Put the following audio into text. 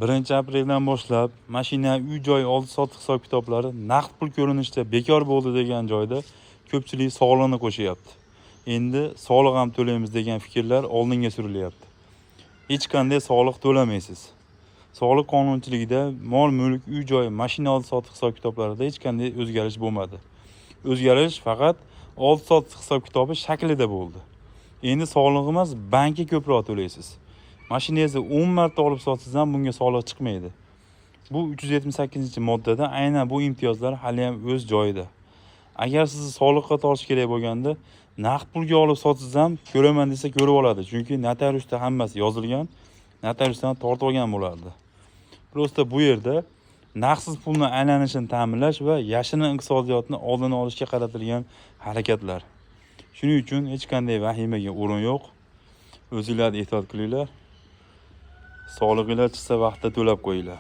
1-apreldan boshlab mashina, uy joy oldi sotdi hisob kitoblari naqd pul ko'rinishida bekor bo'ldi degan joyda ko'pchilik soliqni qo'shyapti. Endi soliq ham to'laymiz degan fikrlar oldinga surilyapti. Hech qanday soliq to'lamaysiz. Soliq qonunchiligida mol mulk, uy joy, mashina oldi sotdi hisob kitoblarida hech qanday o'zgarish bo'lmadi. O'zgarish faqat oldi sotdi hisob kitobi shaklida bo'ldi. Endi soliq emas, bankka ko'proq to'laysiz. Mashinangizni 10 marta olib sotsangiz ham bunga soliq chiqmaydi. Bu 378-moddada aynan bu imtiyozlar hali ham o'z joyida. Agar sizni soliqqa tortish kerak bo'lganda, naqd pulga olib sotsangiz ham ko'raman desa ko'rib oladi. Chunki notariusda hammasi yozilgan, notariusdan tortib olgan bo'lardi. Просто bu yerda naqdsiz pulni aylanishini ta'minlash va yashirin iqtisodiyotni oldini olishga qaratilgan harakatlar. Shuning uchun hech qanday vahimaga o'rin yo'q. O'zinglar ehtiyot qilinglar. Solig'inglar chiqsa, vaqtida to'lab qo'yinglar.